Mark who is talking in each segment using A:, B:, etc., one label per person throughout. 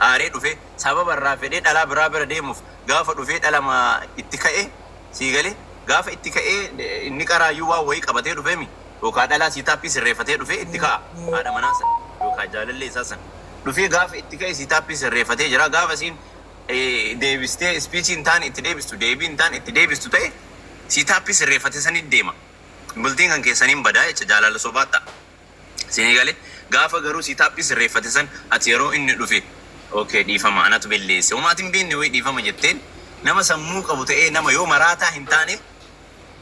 A: Aaree dhufee sababa irraa fedhee dhalaa biraa bira deemuuf gaafa dhufee dhalama itti ka'e, sii galee, gaafa itti ka'ee inni qaraayyuu waan wayii qabatee dhufeemi yookaan dhalaa setup sirreeffatee dhufee itti ka'a. Haadha manaa san yookaan jaalallee isaa san dhufee gaafa itti ka'e setup sirreeffatee jira. Gaafa isiin deebistee speech hin taane itti deebistu, deebii hin taane itti deebistu ta'e, setup sirreeffate sanitti deema. Bultiin kan keessaniin badaa jecha, jaalala sobaa ta'a. Isinii galee? Gaafa garuu setup sirreeffate san ati yeroo inni dhufe, "Okay, dhiifama, anatu belleesse, homaatiin beekne wayii, dhiifama" jetteen, nama sammuu qabu ta'ee, nama yoo maraataa hin taane,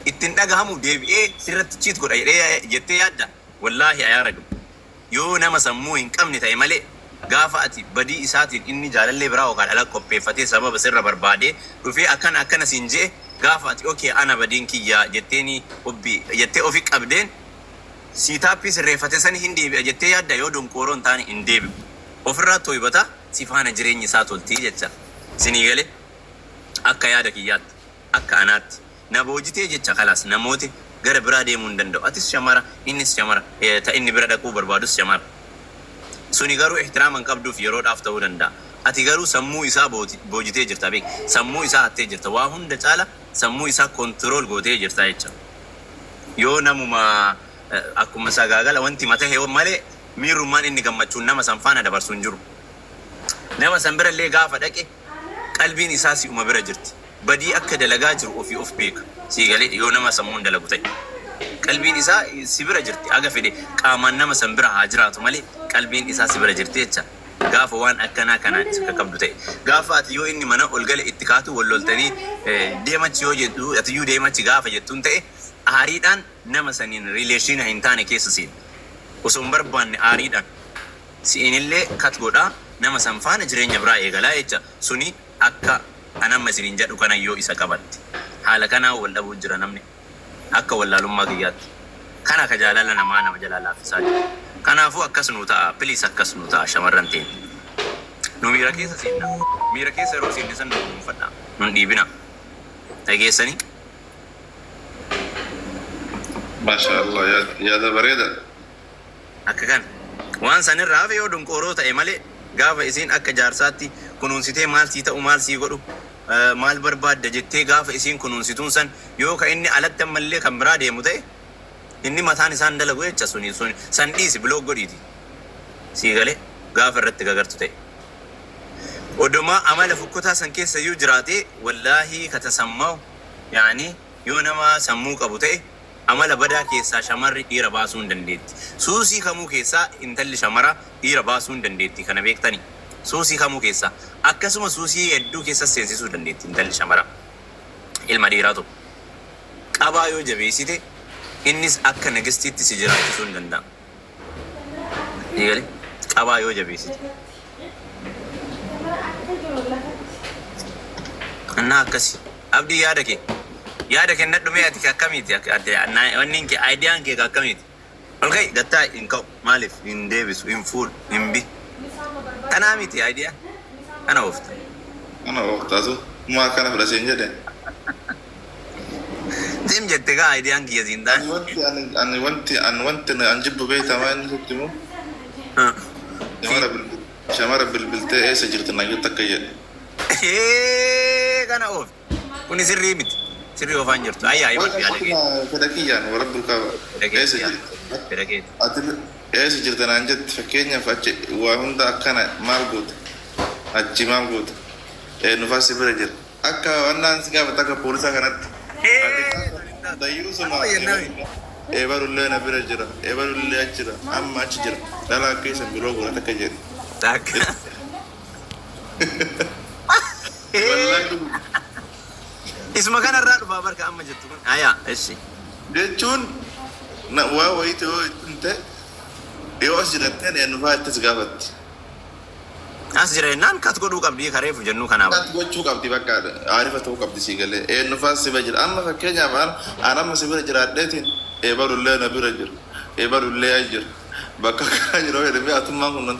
A: ittiin dhagahamu deebi'ee sirratti cheat godha jedhee jettee yaadda? Wallaahi ayaa ragam. Yoo nama sammuu hin qabne ta'e malee, gaafa ati badii isaatiin inni jaalallee biraa yookaan dhala qopheeffatee sababa sirra barbaadee dhufee akkana akkana siin je'e, gaafa ati "Okay, ana badiin kiyyaa" jetteeni obbi jettee ofi qabdeen, setup sirreeffate sani hin deebi'a jettee yaadda? Yoo donqooroo hin taane hin deebi'u. Ofirraa toybata, si faana jireenyi isaa toltii jecha. Isinii galee? Akka yaada kiyyaatti, akka anaatti, na boojitee jecha kalaas namooti gara biraa deemuu hin danda'u. Atis shamara, innis shamara, ta inni bira dhaquu barbaadus shamara. Suni garuu ihtiraama hin qabduuf yeroodhaaf ta'uu danda'a. Ati garuu sammuu isaa boojitee jirta, beek. Sammuu isaa hattee jirta. Waa hunda caala sammuu isaa control gootee jirta jecha. Yoo namuma akkuma sagaagala wanti matahe malee, miirrummaan inni gammachuun nama san faana dabarsu hin jiru. Nama san bira illee gaafa dhaqe qalbiin isaa si'uma bira jirti. Badii akka dalagaa jiru ofii of beeka. Sii galee? Yoo nama sammuun dalagu ta'e. Qalbiin isaa si bira jirti. Aga fedhe qaamaan nama san bira haa jiraatu malee, qalbiin isaa si bira jirti jecha. Gaafa waan akkanaa kanaan isa qaqqabdu ta'e. Gaafa ati yoo inni mana ol gale itti kaatu, wal loltanii deemachi yoo jedhu, atiyyuu deemachi gaafa jettuun ta'e, aariidhaan nama saniin relation hin taane keessa seena. Osoo hin barbaanne aariidhaan si'inillee cut godhaa, nama san faana jireenya biraa eegalaa jecha. Suni akka anamma isiniin jedhu kana yoo isa qabatte. Haala kanaan wal dhabuu jira namni akka wallaalummaa kiyyaatti. Kana ka jaalala namaa nama jalaa laaffisaa jiru. Kanaafuu akkas nuu ta'a, please, akkas nuu ta'a shamarran teenya. Nu miira keessa seenna. Miira keessa yeroo seenne san nu kunuunfadha. Nun dhiibina. Dhageessanii?
B: Maasha Allah, yaada bareeda.
A: Akka kana. Waan sanirraa hafe yoo dunqooroo ta'e malee, gaafa isiin akka jaarsaatti kunuunsitee, maal sii ta'u, maal sii godhu, maal barbaadda jettee gaafa isiin kunuunsituun san, yoo ka inni alatti ammallee kan biraa deemu ta'e, inni mataan isaan dalagu jecha. Suni sun san dhiisi, block godhiiti. Sii galee? Gaafa irratti gagartu ta'e. Odomaa amala fukkutaa san keessa iyyuu jiraatee, wallaahi katasammaa'u yaani yoo nama sammuu qabu ta'e, amala badaa keessaa shamarri dhiira baasuu hin dandeetti. Suusii kamuu keessaa intalli shamara dhiira baasuu hin dandeetti, kana beektani. Suusii kamuu keessaa, akkasuma suusii hedduu keessas seensisuu dandeetti intalli shamara ilma dhiiraa tokko. Qabaa yoo jabeessite, innis akka nagistiitti si jiraachisuu hin danda'a. Ni galee? Qabaa yoo jabeessite. Innaa akkasi. Abdii, yaada kee. Yaada kennadhu mee, ati akkamiiti? Wanni kee, ideaan kee akkamiiti? Ol ka'i, gattaa hin ka'u. Maaliif hin deebisu, hin fuudhu, hin bi. Kanaa miti ideaan. Kana oofta.
B: Kana ooftaatu maa akkana fudhaseen jedhe.
A: Sim jette kaa ideaan kiyya siin
B: Ani
A: taane.
B: Wanti ani ani wanti ani wanti an jibbu beektaa maa inni sitti himu? Shamara bilbiltee "Eessa jirti?" naan jettu akka jedhe.
A: Kana oofta. Kuni sirrii miti. Sirrii oofaan jirtu. Ayyaa, himatu yaada kee.
B: Fedha kiyyaan warra bulkaaba.
A: Fedha keeti.
B: Eessa
A: Yaa.
B: jirti?
A: Fedha keeti.
B: Ati eessa jirta naan jetti, fakkeenyaaf achi waa hunda akkana maal goota? Achi maal goota? Nufaas si bira jira. Akka wannaan si gaafata akka poolisaa kanatti. Ati dayyuusuma eebalullee na bira jira, eebalullee achi jira, amma achi jira. Dhalaa keessa biroo godhata akka jedhe.
A: Takka.
B: Wallaahi dhugu.
A: Isuma kanarraa dhufaa barka amma jettu kun. Ayaa, eshi.
B: Jechuun waa wayiiti yoo ittiin ta'e, yoo as jiratteen eenyufaa itti si gaafatti.
A: As jira jennaan cut godhuu qabdi kareefu jennuu kanaa bara.
B: Cut gochuu qabdi, bakka aarifa ta'uu qabdi, sii galee? Eenyufaa si bira jira. Amma fakkeenyaaf an amma si bira jiraadheetiin eebalullee na bira jira, eebalullee as jira, bakka akkanaa jira yoo jedhame, atummaan kun nan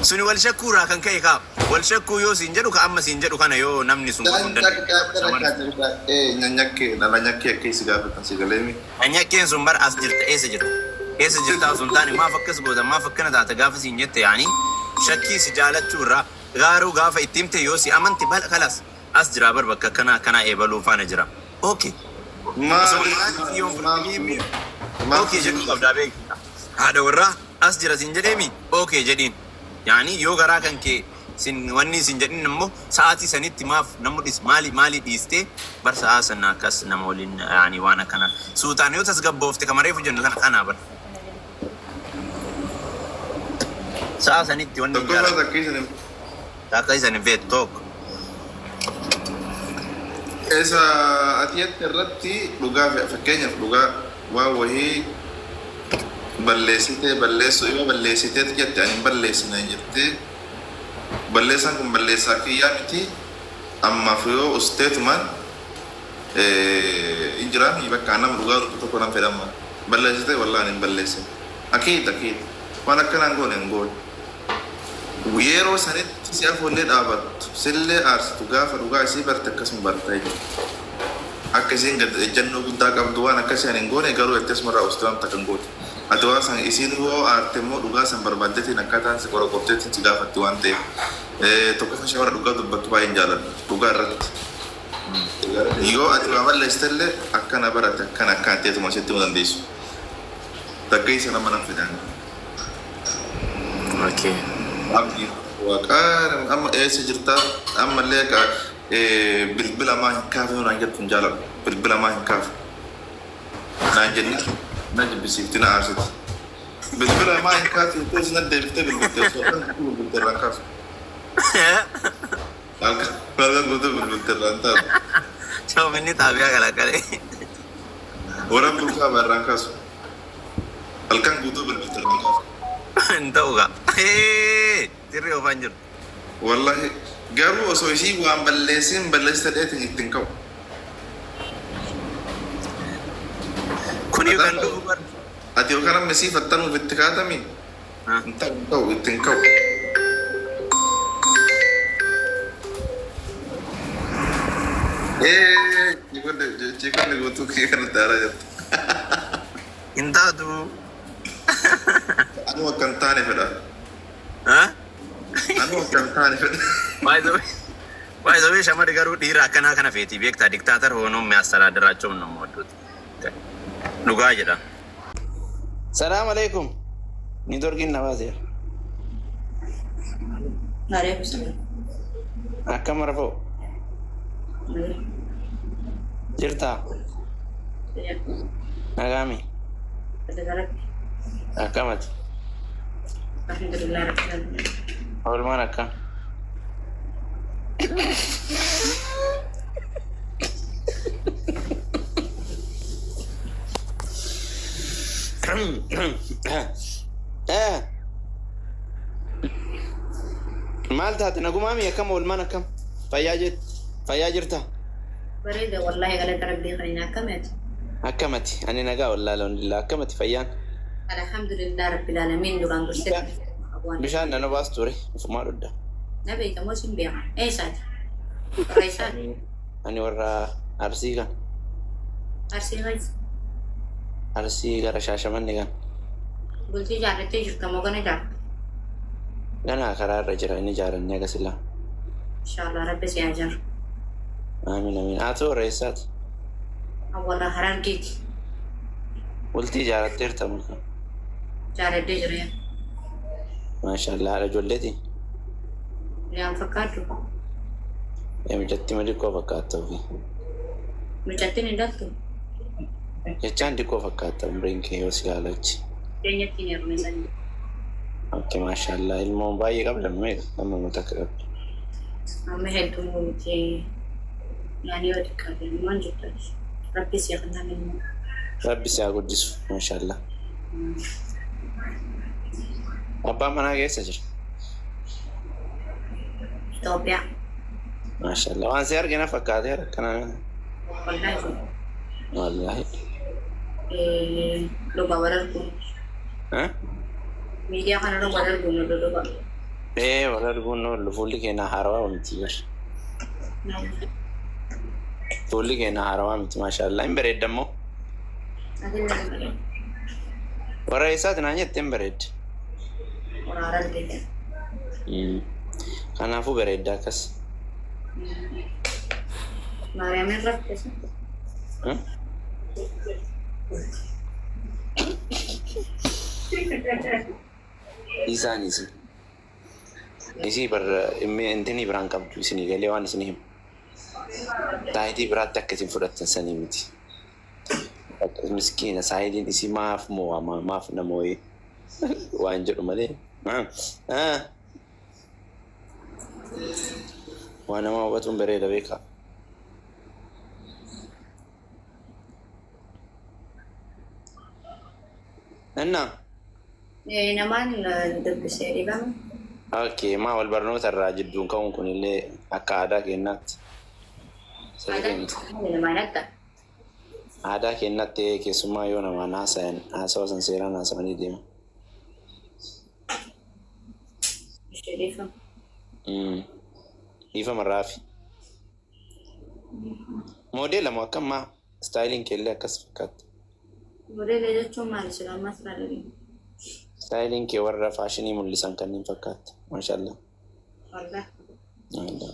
A: Suni wal shakkuu irraa kan ka'e kaa. Wal shakkuu yoo siin jedhu, ka amma siin jedhu kana yoo namni sun godhuu hin dandeenye.
B: Nyakkee dhala nyakkee akka si gaafatan, si galeemi.
A: Nyakkeen sun bar as jirta, eessa jirta? Eessa jirtaa osoo hin taane maaf akkas goota, maaf akkana taata gaafa siin jette, yaani shakkii si jaalachuu irraa garuu gaafa itti himte yoo si amante bala kalas as jira bar, bakka akkanaa akkanaa eebaluu faana jira. Okay. Osoo maaliif yoo fudhatanii okay jedhuu qabdaa beeki. Haadha warraa as jira siin jedheemi, okay jedhiin. Yaani yoo garaa kan kee sin wanni sin jedhin immoo sa'aatii sanitti maaf namu dhis maali maali dhiistee bar sa'aa sana akkas nama waliin, yaani waan akkana suutaan yoo tasgabboofte kama reefu jennu kana kanaa bar. Sa'aa sanitti wanni hin
B: Tokkoffaa
A: jaalatu.
B: takkiisan
A: Akka isan hin feetu tokko.
B: Isa ati jette irratti dhugaa, fakkeenyaaf dhugaa waan wahii balleessitee balleessuu yoo balleessiteet jette, ani hin balleessine jettee, balleessaan kun balleessaa kiyyaa miti, ammaaf yoo usteetumaan hin jiraami, bakka nama dhugaa dubbu tokko nan fedhamma, balleessitee wallaahi ani hin balleessine, akiid akiid waan akkanaan goone hin goone. Yeroo sanitti si afoollee dhaabattu sillee aarsitu, gaafa dhugaa isii barte akkasuma barta jechuudha. Akka isiin gad ejjannoo guddaa qabdu, waan akkasii ani hin goone garuu jettee asumarraa ustee waan takka hin gootu. Ati waan san isiin yoo aarte immoo dhugaa san barbaaddeetiin akkaataan si qoraqorteetiin si gaafatti waan ta'eef. Tokkoffaa shamara dhugaa dubbattu baay'een jaaladha. Dhugaa irratti. Yoo ati waa balleessitellee akkana barate akkana akkana ta'eetuma sitti himuu dandeessu. Takka isa nama nan fedhan.
A: Okay.
B: Abdii waaqaa, amma eessa jirtaa? Ammallee akka bilbila maa hin kaafne naan jettu hin jaaladhu. Bilbila maa hin kaafne naan jennaan na jibbisiifti, na aarsiti. Bilbila maa hin kaafne jettee na deebiftee bilbilte, osoo halkan guutuu bilbilte irraan kaasu. Halkan halkan guutuu bilbilte irraan taatu.
A: Shoominni xaabiyaa kalaqalee.
B: Warra bulkaa irraan kaasu. Halkan guutuu bilbilte irraan kaasu.
A: Hin ta'u gaa. Sirrii oofaan jiru.
B: Wallahi garuu osoo isii waan balleessin balleessa dheetiin ittiin ka'u.
A: Kuni kan dhufu bar.
B: Ati yookaan amma isii fattanuuf itti kaatami? Hin ta'u, hin ta'u, ittiin ka'u. Chiikonni guutuu kiyya kanatti aaraa jirtu.
A: Hin taatu.
B: Anuu akka hin taane fedha. Anuu akka hin taane fedha.
A: By the way, by the way, shamarri garuu dhiira akkanaa kana feeti beektaa, dictator ሆኖ የሚያስተዳድራቸውን ነው የሚወዱት። Dhugaa jedha.
C: Salaam alaikum. Niitworkiin na baaseera.
D: Alaikum salam.
C: Akkam rafoo? Jirtaa? Nagaami? Akkamati?
D: Alhamdulillah rabbil alamin.
C: Oolmaan akkam? Maal taate, nagumaami? Akkam oolmaan, akkam? Fayyaa jett? Fayyaa jirtaa?
D: Bareeda wallahi, galata rabbii kan hin akkamati.
C: Akkamati? Ani nagaa wallaahi, alhamdulillah. Akkamati fayyaan?
D: Alhamdulillah rabbil alamin, duraan dursee.
C: Bishaan nana baas ture. Ufumaa dhudda.
D: Na beekta moo sin beeka? Eessaati? Warra eessaati?
C: Ani warra Arsii kan.
D: Arsii keessa.
C: Arsii gara Shaashamanni kan.
D: Bultii ijaarrattee jirta moo gana ijaarta?
C: Ganaa karaa irra jira, inni ijaarannee agasillaa.
D: Inshallah rabbi si haa ijaaru.
C: Amiin amiin. Haa ta'u, warra eessaati?
D: Warra Harargeeti.
C: Bultii ijaaratteerta moo?
D: Jaaladhee jira yaa.
C: Maashaallah, haadha ijoolleeti.
D: Yaan fakkaadhu.
C: Mucattii ma xiqqoo fakkaatta ofii.
D: Mucattiin hin dhaltu.
C: Jechaan xiqqoo fakkaatta umriin kee yoo si ilaalachi.
D: Keenyatti hin heerume sanii.
C: Okay, maashaallah, ilmoon baay'ee qabda, meeqa amma uummata akka qabdu?
D: Amma hedduu miti. Yaani yoo xiqqaate ilmoon jirtu. Rabbi si haa ilmoo.
C: Rabbi si haa guddisu, maashaallah. Abbaan manaa keessa jira?
D: Itoophiyaa.
C: Maashaallah, waan si argina fakkaatee akkana.
D: Wallahi.
C: Wallahi.
D: Dhugaa wal arguun.
C: Eh?
D: Miidiyaa kanarra wal arguun dhugaa.
C: Ee, wal arguun oollu, fuulli keenya haarawaa miti bar. Fuulli keenya haarawaa miti, maashaallah, hin bareedda immoo. Warra eessaati naan jette hin bareedde.
D: Warra Harargeeti.
C: Kanaafuu bareedda akkas.
D: Maariyaamin rakkisa.
C: Isaan isi. Isii bar intinii biraan qabdu isinii galee waan isinii himu. Saayitii biraatti akka isin fudhattan sanii miti. Miskiina saayitiin isii maaf moo'ama maaf nama wayii waan jedhu malee. Waan nama hubatuun bareeda beekaa. Innaa?
D: Namaan dubbisee dhibama.
C: Okay, maa wal barnoota irraa jidduun ka'uun kun illee akka aadaa keenyaatti. Sirrii miti.
D: Namaan adda.
C: Aadaa keenyaatti keessumaa yoo namaan haasayan haasawa san seeraan haasawanii deema.
D: Ishee dhiifama.
C: Dhiifama raafi. Moodeela moo akkam maa istaayiliin kee illee akkas fakkaata.
D: Moodeela jechuun maali sila ammas irraa dhageenya?
C: Istaayiliin kee warra faashinii mul'isan kanneen fakkaata. Maashaallah.
D: Wallah.
C: Wallah.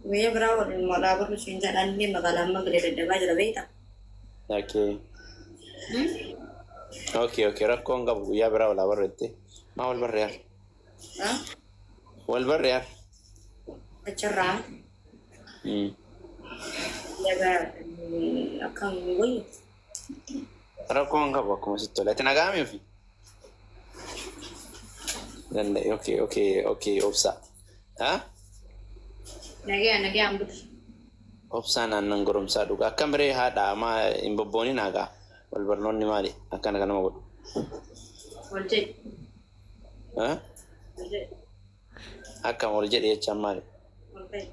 D: Guyyaa biraa waliin malaa barru siin jedhaan illee magaalaa amma galee daddabaa jira beektaa?
C: Okay. Okay, rakkoon qabu guyyaa biraa walaa barru jettee. Maa wal barre yaar? Wal barre yaar?
D: Achirraa. Guyyaa akkam wayyu.
C: Rakkoon qabu akkuma sitti tola. Ati nagaa ofii? Danda'e, okay, obsa. Ha?
D: Nagaya nagayaan bulu.
C: Obsaan aannan goromsaa dhuga. Akkam biree haadha maa hin bobboonin hagaa. Wal barnoonni maali? Akkana kanama godhu.
D: Wal jedhi.
C: Ha?
D: Wal jedhi.
C: Akkam wal jedhe jechaan maali?
D: Wal fa'i.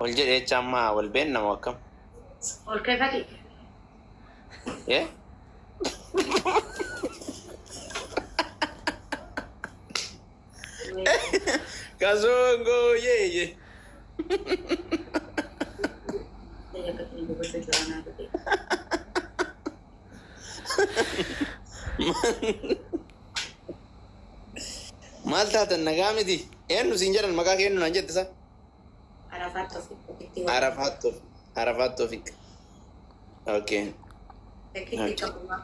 C: Wal jedhe jechaan maa wal beenna moo akkam?
D: Ol ka'ifati.
C: Yee? Kasongo yeye. Maal taatan nagaa miti? Eenyu siin jedhan maqaa kee eenyu naan jette sa?
D: Arafaat Toofiq.
C: Arafaat Toofiq. Arafaat Toofiq. Okay.
D: Takkitti qabumaa.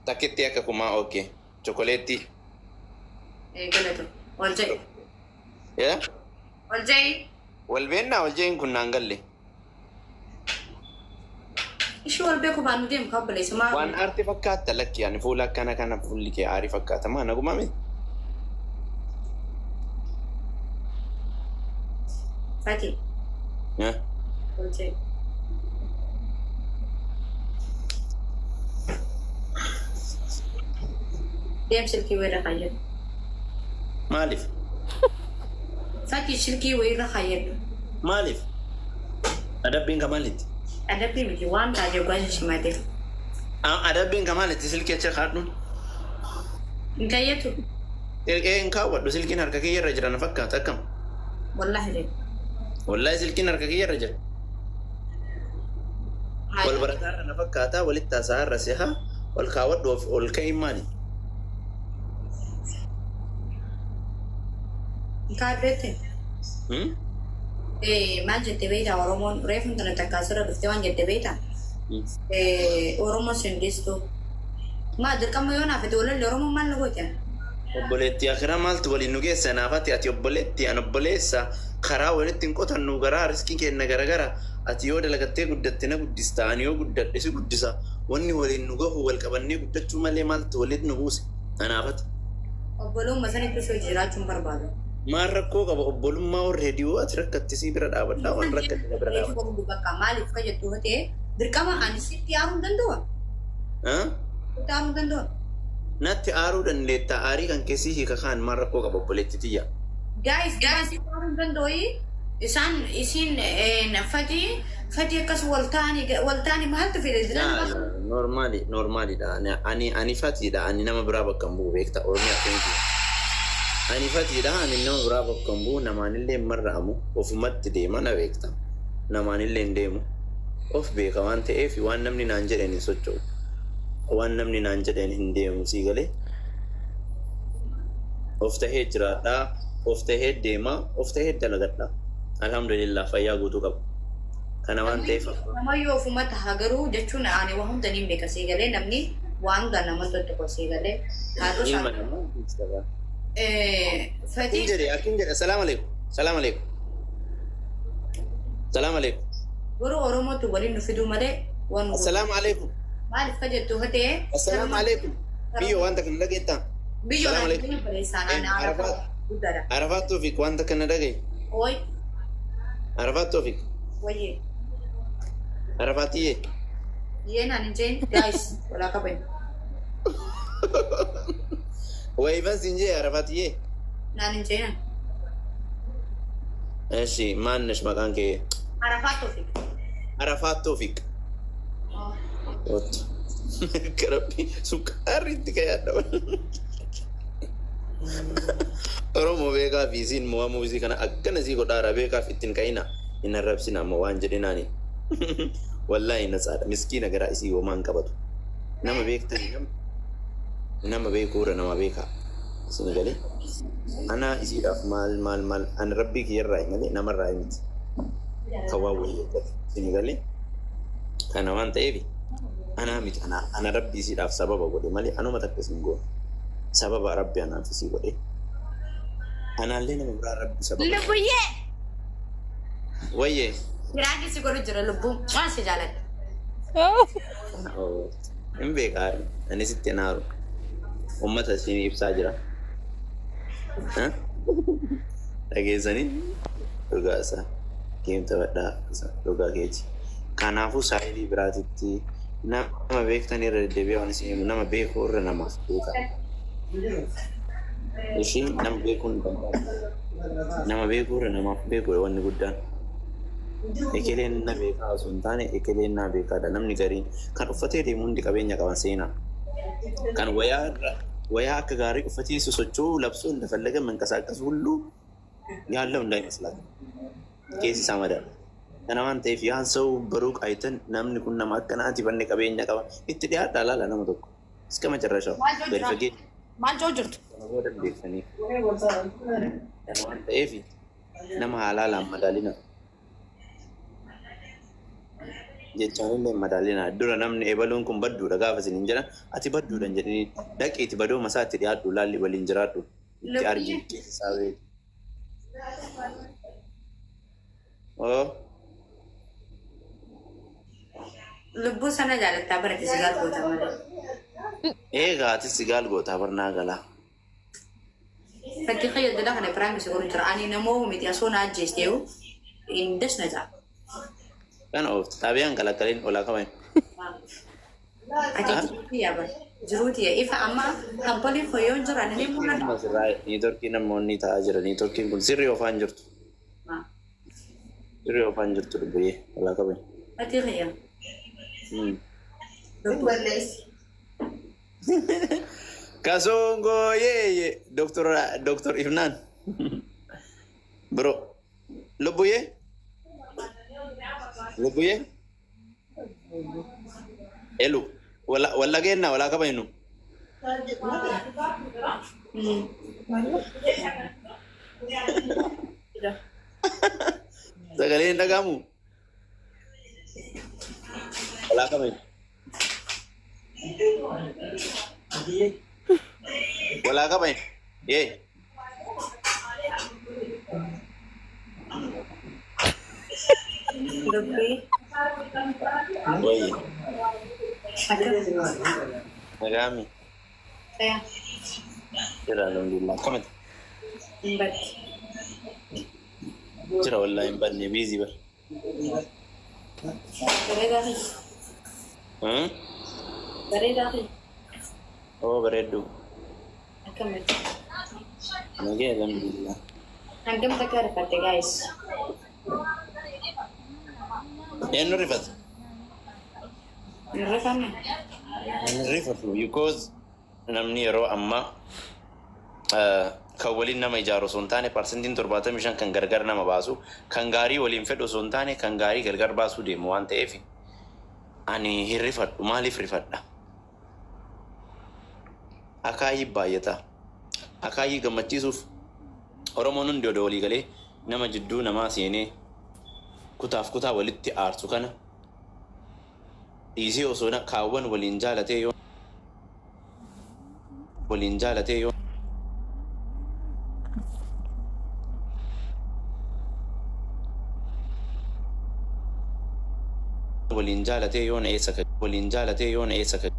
C: Takkitti akka kumaa okay. Chokoleetti.
D: Galatu. Ol jedhi.
C: Yaa?
D: Ol jedhi.
C: Wal beennaa wal jeen kun naan galle.
D: Ishii wal beeku baanu deemu kabaleessa maa.
C: Waan aarti fakkaatta lakki ani fuula akkana kana fuulli kee aarii fakkaata maa nagumaa miti.
D: Fati.
C: Yaa?
D: Ol jedhi. Deem silkii wayirra kaayyadhu.
C: Maaliif?
D: Fati silkii wayirra kaayyadhu.
C: Maaliif? Adabbiin ka maalitti?
D: Adabbii miti waan taatee gwaasha simatee.
C: Adabbiin ka maalitti silkii achi kaadhuun?
D: Hin kaayyatu.
C: Silkii hin kaawwadhu silkiin harka kiyya irra jira na fakkaata akkam?
D: Wallaahi jedhu.
C: Wallaahi silkiin harka kiyya irra jira. Wal barataa irra na fakkaata walitti haasa'aa irra si'a wal kaawwadhu of ol ka'iin maali?
D: Hin kaadheette. Maal jette beektaa Oromoon reefu intala takka asirra dhuftee waan jette beektaa? Oromoo sindistu. Maa dirqama yoo naaf itti walalli Oromoon maal na goote?
C: Obboleettii akiraa maaltu waliin nu geessa naafati ati obboleettii an obboleessa karaa walitti hin qotannu garaa riskii kenna garagara ati yoo dalagattee guddatte na guddista ani yoo guddadhe si guddisa wanni waliin nu gahu wal qabannee guddachuu malee maaltu walitti nu buuse anaafati.
D: Obbolummaa sanitti osoo jiraachuun barbaadu.
C: Maal rakkoo qaba obbolummaa warra yoo ati rakkatte si bira dhaabadhaa waan rakkatte na bira dhaabadha.
D: Bakka maaliif ka jettu yoo ta'e dirqama ani sitti aaruu hin danda'u. Sitti aaruu hin danda'u.
C: Natti aaruu dandeetta aarii kan keessi hiika kaan maal rakkoo qaba obboleetti tiyya.
D: Guys, guys, sitti aaruu hin danda'u. Isaan isin fatii fatii akkas wal ta'anii maaltu fide?
C: Normaali normaaliidha ani ani fatiidha ani nama biraa bakka hin bu'u beekta Oromiyaa keenya. Ani fatiidha ani nama biraa bakka hin bu'u namaanillee hin marra'amu ofumatti deema na beekta. Namaanillee hin deemu. Of beeka waan ta'eef waan namni naan jedheen hin socho'u. Waan namni naan jedheen hin deemu sii galee. Of tahee jiraadhaa, of tahee deemaa, of tahee dalagadhaa. Alhamdulillah, fayyaa guutuu qaba. Kana waan ta'eef
D: Namayyuu ofuma taha garuu jechuun ani waa hunda niin beeka sii galee, namni waan hunda nama tokko sii galee. Haadhu
C: ilma namaa qaba.
D: Fatii.
C: Akkin jedhe, akkin jedhe, salaam alaikum, salaam alaikum. Salaam alaikum.
D: Garuu Oromootu waliin nu fiduu malee waan nu
C: Assalaamu alaikum.
D: Maaliif ka jettu fatee?
C: Assalaamu alaikum. Biyyoo, wanta kana dhageettaa?
D: Biyyoo.
C: Salaam alaikum.
D: Naan barreessaan ani
C: Arafaat.
D: guddaadha.
C: Arafaat Toofiq, wanta kana dhagaye.
D: Oi.
C: Arafaat Toofiq.
D: Wayyee.
C: Arafaatiyyee.
D: Yee, naan hin jeen guys, walaa qaban.
C: Wayiifan siin jee, Arafaatiyyee.
D: Naan hin jeenan.
C: Eshi, maannesh maqaan kee?
D: Arafaat Toofiq.
C: Arafaat Toofiq. Otto. Karabbi sukkaarri itti kayaadha. Oromoo beekaa fi isiin mo'amuu isii kana akkana isii godhaara, beekaaf ittiin ka'ina hin arrabsina ammoo waan jedhinaani. Wallaahi natsaadha, miskiina, garaa isii homaan qabatu. Nama beektani nama beekuura, nama beekaa. Isin galee anaa isiidhaaf maal maal maal, ani rabbii kiyyarraa malee namarraa miti. Kan waan wayii eeggatu. Isin galee, kana waan ta'eef anaa miti, ana rabbii isiidhaaf sababa godhe malee anuma takka isin goone. Sababa rabbi anaaf isii godhe. Anaallee nama biraa rabbi sababa.
D: Lubbuyyee.
C: Wayyee.
D: Firaanki si godhu jira lubbuun waan si jaaladha.
C: Hin beekaa, ani sitti hin aaru. Uummata isin ibsaa jira. Dhageessanii dhugaa isaa deemta badhaa dhugaa keeti. Kanaafuu saayilii biraatitti nama beektan irra deddeebi'ee waan isin himu, nama beekuu irra namaaf beekaa. Ishii nama beekuun hin danda'amu. Nama beekuu irra namaaf beekuudha wanni guddaan. Ekeleen na beekaa osoo hin taane ekeleen na beekaadha. Namni gariin kan uffatee deemu hundi qabeenya qaban seenaa. Kan wayaa irra wayaa akka gaarii uffatee sosocho'uu labsuu እንደፈለገ መንቀሳቀስ ሁሉ ያለው እንዳይመስላችሁ keessi isaa madaala. Kana waan ta'eef ያን ሰው በሩቅ አይተን namni kun nama akkanaati, banne qabeenya qaba itti dhiyaadhaa laala nama tokko እስከ መጨረሻው gadi fageenya
D: Maal joo jirtu?
C: kana booda hin beeksaniif. Kana waan ta'eef nama haalaalaan madaalina. Jechaan illee madaalina. Dura namni ebaluun kun badduudha gaafa isin hin jedhan, ati badduudha hin jedhanii, dhaqiiti badoo masaa itti dhiyaadhu, laalli waliin jiraadhu, itti argi, keessa isaa beeku. Oo.
D: Lubbuu sana jaalattaa barate si goota malee.
C: Eegaa, atis sigaal gootaa barnaa galaa.
D: Fakkii fayyadala kana prank si godhu jira. Ani namoo miti osoo na ajjeesteeyu hin dasna ja'a.
C: Kana oofti xaabiyaan kalaqaliin olaa qaban.
D: Ati jiruuti yaa bara. Jiruuti yaa ifa amma kampaniin hoyyoo jira ani ni mul'ata.
C: Niitoorkii namoonni ta'aa jira. Niitoorkiin kun sirrii oofaan jirtu. Sirrii oofaan jirtu, dubbiyyee olaa qaban.
D: Ati xiyya.
C: Kasongo yeye Dr. Dr. Ifnaan. Bro. Lubbuyyee? Lubbuyyee? Elu. Walla walla geenna walaa kabajnu. Sagaleen hin dhagahamu? Walaa kabajnu. Walaa kabajnu. Yee.
D: Dubbii.
C: Wayye.
D: Akka.
C: Nagaami.
D: Fayyaa.
C: Jira, alhamdulillah. Akkamati?
D: Hin badde.
C: Jira, wallahi hin badne, busy bar.
D: Bareedaa fi.
C: Hmm?
D: Bareedaa fi.
C: Oo, bareedduu.
D: Akkamati?
C: Nagee, alhamdulillah.
D: Hangam takka rifatte, guys?
C: Eenyu rifata?
D: Hin rifanne.
C: Hin rifatu because namni yeroo ammaa Kan waliin nama ijaaru osoo hin taane, 75% kan gargar nama baasu, kan gaarii waliin fedhu osoo hin taane kan gaarii gargar baasuu deemu waan ta'eef, ani hin rifadhu. Maaliif rifadha? Akaayii baay'ata. Akaayii gammachiisuuf Oromoon hundi odoo walii galee, nama jidduu namaa seenee kutaaf kutaa walitti aarsu kana dhiisee, osoo kaawwan waliin jaalatee, yoo waliin jaalatee, yoo waliin jaalatee, yoona eessa ka waliin jaalatee, yoona eessa ka